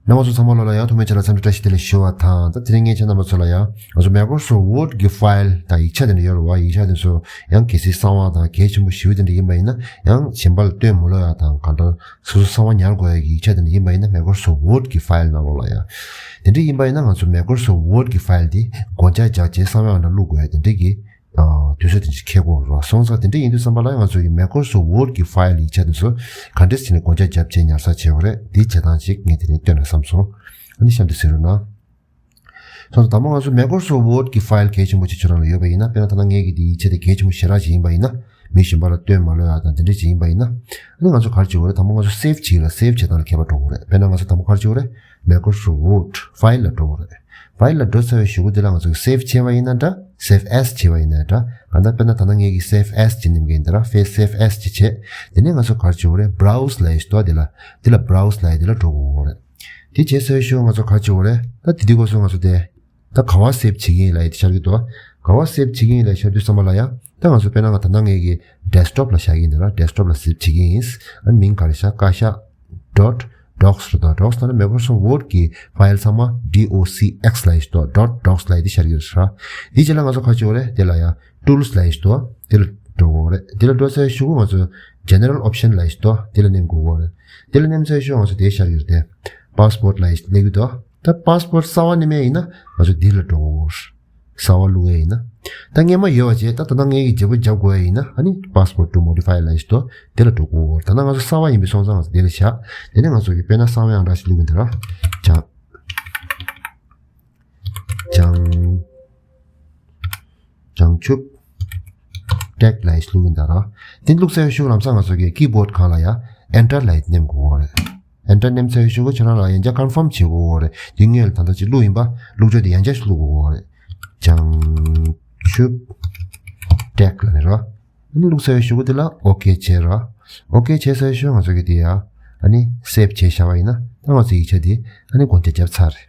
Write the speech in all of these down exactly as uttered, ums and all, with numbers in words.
རྣམ་པ་ཚོ་ཚང་མ་ལོ་ལ་ཡང་ཐོག་མའི་ཆ་ལ་འཚམས་འདྲི་བཀྲ་ཤིས་བདེ་ལེགས་ཞུ་བ་དང་། ད་དེ་རིང་ངས་ཁྱེད་རྣམ་པ་ཚོ་ལ་ཡང་ང་ཚོ་Microsoft Word་གི་ཕའིལ་དང་ཡིག་ཆ་དེ་འདྲ་ཡོད་རེད་བ། ཡིག་ཆ་དེ་ཚོ་ཡང་གལ་སྲིད་གསང་བ་དང་གལ་ཆེན་པོ་ཞེ་པོ་དེ་འདྲ་ཡིན་པ་ཡིན་ན། ཡང་གཞན་པ་ལ་སྟོན་མ་ལོག་ཡ་དང་། གང་ལྟར་སོ་སོ་གསང་བ་ཉར་དགོས་ཡ་གི་ཡིག་ཆ་དེ་འདྲ་ཡིན་པ་ཡིན་ན། Microsoft Word་གི་ཕའིལ་ནང་ལོགས་ལ་ཡང་དེ་འདྲ་ཡིན་པ་ཡིན་ན། ང་ཚོ་Microsoft Word་གི་ཕའིལ་དེ་སྒོ་ལྕགས་རྒྱག་བྱས་གསང་བའི་ཨང་གྲངས་བླུག་དགོས་ཡ་དེ་འདྲ་གི་ཨ། དུས་ཚོད་དེ་ཚོ་འཁེལ་དགོས་རེད་བ། སོང་ཙང་དེ་འདྲ་ཡིན་དུས་ཙམ་པ་ལ་ང་ཚོ་གི་Microsoft Word་གི་ཕའིལ་ཡིག་ཆ་དེ་ཚོ་ག་འདྲས་བྱས་ནས་སྒོ་ལྕགས་བརྒྱབ་བྱས་ཉར་ཚགས་བྱེད་དགོས་རེད། འདིའི་བྱེད་སྟངས་ཅིག་ངས་དེ་རིང་སྟོན་ན་བསམ་སོང་། ཨ་ནི་གཤམ་དུ་གཟིགས་རོགས་གནང་། སོང་ཙང་ད་མ་ང་ཚོ་Microsoft Word་གི་ཕའིལ་གལ་ཆེན་པོ་ཅིག་ཁྱོད་རང་ལ་ཡོད་པ་ཡིན་ན། དཔེར་ན་ད་ལྟ་ངས་ཀྱི་འདི་ཡིག་ཆ་དེ་གལ་ཆེན་པོ་ཞེ་དྲག་ཅིག་ཡིན་པ་ཡིན་ན། མི་གཞན་པ་ལ་སྟོན་མ་ལོག་ཡ་དང་དེ་འདྲས་ཅིག་ཡིན་པ་ཡིན་ན། ཨ་ནི་ང་ཚོ་ག་རེ་བྱེད་དགོས་རེད། ད་མ་ང་ཚོ་སེབ་བྱེད་ལ། སེབ་བྱེད་སྟངས་ལ་ཁྱད་པར་འགྲོ་དགོས་རེད། དཔེར་ན་ང་ཚོ་ད་མ་ག་རེ་བྱེད་དགོས་རེད། Microsoft Word་ཕའིལ་ལ་འགྲོ་དགོས་རེད། ཕའིལ་ལ་འགྲོ་ཚར་བའི་གཞུག་གུ་དེ་ལ་ང་ཚོ་གི་སེབ་བྱས་པ་ཡིན་ན་འདྲ། Save As་བྱས་པ་ཡིན་ན་འདྲ། གང་ལྟར་དཔེར་ན་ད་ལྟ་ངས་ཀྱི་Save As་ཅིག་ནེམ་གྱི་ཡིན་ད་ར། ཕེ་Save As་ཅིག་བྱས། དེ་ནས་ང་ཚོ་ག་རེ་བྱེད་དགོས་རེད། Browse་ལབ་ཡས་ཅིག་འདུག་དེ་ལ། དེ་ལ་Browse་ལབ་ཡས་དེ་ལ་འགྲོ་དགོས་རེད། དེ་བྱས་ཚར་བའི་གཞུག་གུ་ང་ཚོ་ག་རེ་བྱེད་དགོས་རེད། ད་དེ་དུས་སྐབས་སུ་ང་ཚོ་དེ། ད་ག་པར་སེབ་བྱེད་ཀྱི་ཡིན་ལབ་ཡས་དེ་ཤར་གྱི་འདུག་ག་པར་སེབ་བྱེད་ཀྱི་ཡིན་ལབ་ཤར་དུས་ཙམ་པ་ལ་ཡང་། ད་ང་ཚོ་དཔེར་ན་ང་ད་ལྟ་ངས་ཀྱི་Desktop་ལ་བཞག་གི་ཡིན་ད་ར། Desktop་ལ་སེབ་བྱེད་ཀྱི་ཡིན། ཨ་ནི་མིང་ག་རེ་བཞག་བཀའ་ཤག dot docs་རེད་ད། Docs་ད་ནི་Microsoft Word་གི་ཕའིལ་ཚང་མ་D O C X་ལབ་ཡས་ཅིག་འདུག dot docs་ལབ་ཡས་དེ་ཤར་གྱི་རེད་ཤག་དེའི་རྗེས་ལ་ང་ཚོ་ག་རེ་བྱེད་དགོས་རེད། དེ་ལ་ཡང་Tools་ལབ་ཡས་ཅིག་འདུག་དེ་ལ་འགྲོ་དགོས་རེད། དེ་ལ་འགྲོ་ཚར་བའི་གཞུག་གུ་ང་ཚོ་General Option་ལབ་ཡས་ཅིག་འདུག་དེ་ལ་ནེམ་དགོས་རེད། དེ་ལ་ནེམ་ཚར་བའི་གཞུག་གུ་ང་ཚོ་དེ་ཤར་གྱི་རེད་དེ། Password་ལབ་ཡས་ཅིག་སླེབས་ཀྱི་འདུག་ད་password་གསར་པ་ནེམ་ཡས་ཡིན་ན་ང་ཚོ་འདི་ལ་འགྲོ་དགོས་རེད། གསར་པ་བླུག་ཡས་ཡིན་ན། ད་སྔོན་མ་ཡོད་པ་བྱས། ད་ད་ལྟ་ངས་ཀྱི་བརྗེ་པོ་རྒྱབ་དགོས་ཡས་ཡིན་ན། ཨ་ནི་Password to Modify་ལབ་ཡས་ཅིག་འདུག་དེ་ལ་འགྲོ་དགོས་རེད། ད་ནང་ང་ཚོ་གསར་པ་ཡིན་པའི་སོང་ཙང་ང་ཚོ་དེ་ལ་བཞག་དེ་ནས་ང་ཚོ་གི་དཔེར་ན་གསང་བའི་ཨང་གྲངས་ཤིག་བླུག་གི་ཡིན་ད་ར། བྱང་། བྱང་། བྱང་ཆུབ་Tech་ལབ་ཡས་ཅིག་བླུག་གི་ཡིན་ད་ར། དེ་བླུག་ཚར་བའི་གཞུག་གུ་ལམ་སང་ང་ཚོ་གི་keyboard་སྒང་ལ་ཡ་Enter་ལབ་ཡས་དེ་ནེམ་དགོས་རེད། Enter་ནེམ་ཚར་བའི་གཞུག་གུ་ཁྱོད་རང་ལ་ཡང་བསྐྱར་confirm་བྱེད་དགོས་རེད། དེ་སྔོན་ལ་ད་ལྟ་ཅིག་བླུག་ཡིན་པ། བླུག་ཆོག་དེ་ཡང་བསྐྱར་ཞིག་བླུག་དགོས་རེད། བྱང་ཆུབ་Tech་ལབ་ནས་ར། ཨ་ནི་བླུག་ཚར་བའི་གཞུག་གུ་དེ་ལ་OK་བྱས་ར། OK་བྱས་ཚར་བའི་གཞུག་གུ་ང་ཚོ་གི་དེ་ཡ་ཨ་ནི་save་བྱས་བཞག་པ་ཡིན་ན། ད་ང་ཚོ་ཡིག་ཆ་དེ་ཨ་ནི་སྒོ་ལྕགས་བརྒྱབ་ཚར་རེད།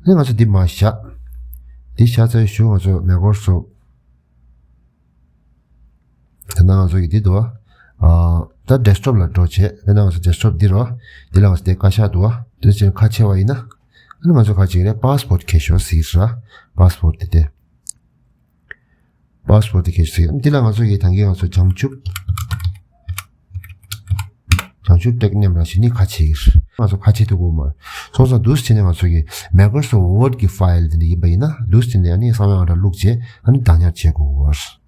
ཨ་ནི་ང་ཚོ་འདི་མར་བཞག་འདི་བཞག་ཚར་བའི་གཞུག་གུ་ང་ཚོ་Microsoft། ད་ནང་ང་ཚོ་གི་འདི་འདུག་བ། ཨ། ད་Desktop་ལ་འགྲོ་བྱས། ད་ནང་ང་ཚོ་Desktop་འདི་རོ། འདི་ལ་ང་ཚོ་དེ་བཀའ་ཤག་འདུག་བ། དེ་ཚོ་ཁ་ཕྱེ་བ་ཡིན་ན། ཨ་ནི་ང་ཚོ་ཁ་ཕྱེ་རེད། Password་འཁྱེར་ཤོག་ཟེར་ར། Password་དེ་དེ། Password་དེ་འཁྱེར་ཤོག་ཟེར། འདི་ལ་ང་ཚོ་གི་ད་གིན་ང་ཚོ་བྱང་ཆུབ། བྱང་ཆུབ་Tech་ནེམ་ར་ཞིག་ནི་ཁ་ཕྱེ་གི་རེད། ང་ཚོ་ཁ་ཕྱེ་ཐུབ་ཀྱི་མ་རེད། སོང་ཙང་འདུག་སེ་བྱས་ནས་ང་ཚོ་གི་Microsoft Word་གི་ཕའིལ་འདི་འདྲ་ཡིན་པ་ཡིན་ན། འདུག་སེ་བྱས་ནས་ཨ་ནི་གསང་བའི་ཨང་གྲངས་བླུགས་བྱས་ཨ་ནི་བདག་ཉར་བྱེད་དགོས།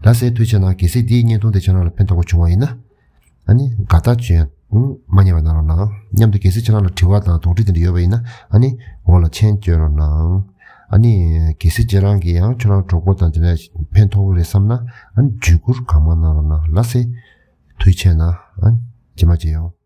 ལགས་སེ། ཐུགས་རྗེ་གནང་། གལ་སྲིད་འདིའི་བརྙན་ཐུང་དེ་ཁྱེད་རང་ལ་ཕན་ཐོགས་པ་བྱུང་བ་ཡིན་ན། ཨ་ནི་དགའ་རྟགས་སྤྱོད་ཡ་མ་བསྙེལ་བ་གནང་རོགས་གནང་། མཉམ་དུ་གལ་སྲིད་ཁྱེད་རང་ལ་དྲི་བ་དང་དོགས་འདྲི་དེ་འདྲ་ཡོད་པ་ཡིན་ན། ཨ་ནི་འོག་ལ་མཆན་བསྐྱོན་རོགས་གནང་། ཨ་ནི་གལ་སྲིད་ཁྱེད་རང་གིས་ཡང་ཁྱེད་རང་གྲོགས་པོ་དང་དེ་འདྲ་ཕན་ཐོགས་ཀྱི་རེད་བསམ་ན། ཨ་ནི་བརྒྱུད་བསྐུར་གང་མང་གནང་རོགས་གནང་། ལགས་སེ། ཐུགས་རྗེ་གནང་། ཨ་ནི་རྗེས་མ་མཇལ་ཡོང་།